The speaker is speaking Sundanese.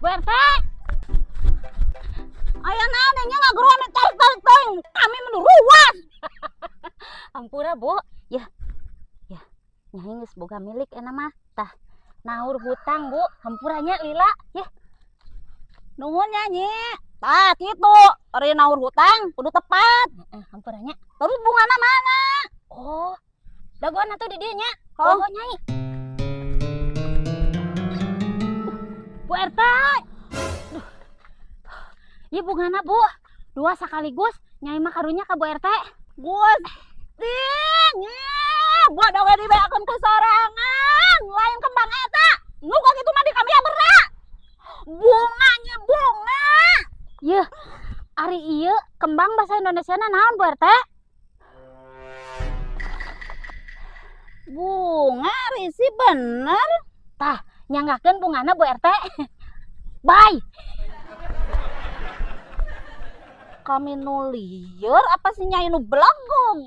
Bu RT. Aya naon nya ngageroan tarik-tarik teuing kami mah ruas. Hampura, Bu. Ya. Ya. Nyai geus boga milik eta mah. Tah, naur hutang, Bu. Hampura nya lila. Ya. Nuhun nya, Nyi. Tah kitu, ari naur hutang kudu tepat. Heeh, hampura nya. Terus bungana mana? Oh. Dagoan atuh di dieu nya. Oh. Oh, Nyai. Bu RT. Duh. Ieu bungana, Bu. Dua sekaligus, Nyai mah karunya ka Bu RT. Gusti, Nyi, bodoh we dibeakeun ku sorangan, lain kembang eta. Nu kok kitu mah di kami berak. Bunga, Nyi, bunga. Yeuh, ari ieu kembang bahasa Indonesia na naon, Bu RT? Bunga risi bener. Tah, nyanggakeun bungana, Bu RT. Bye. Kami nu lieur apa sih Nyai nu belagog?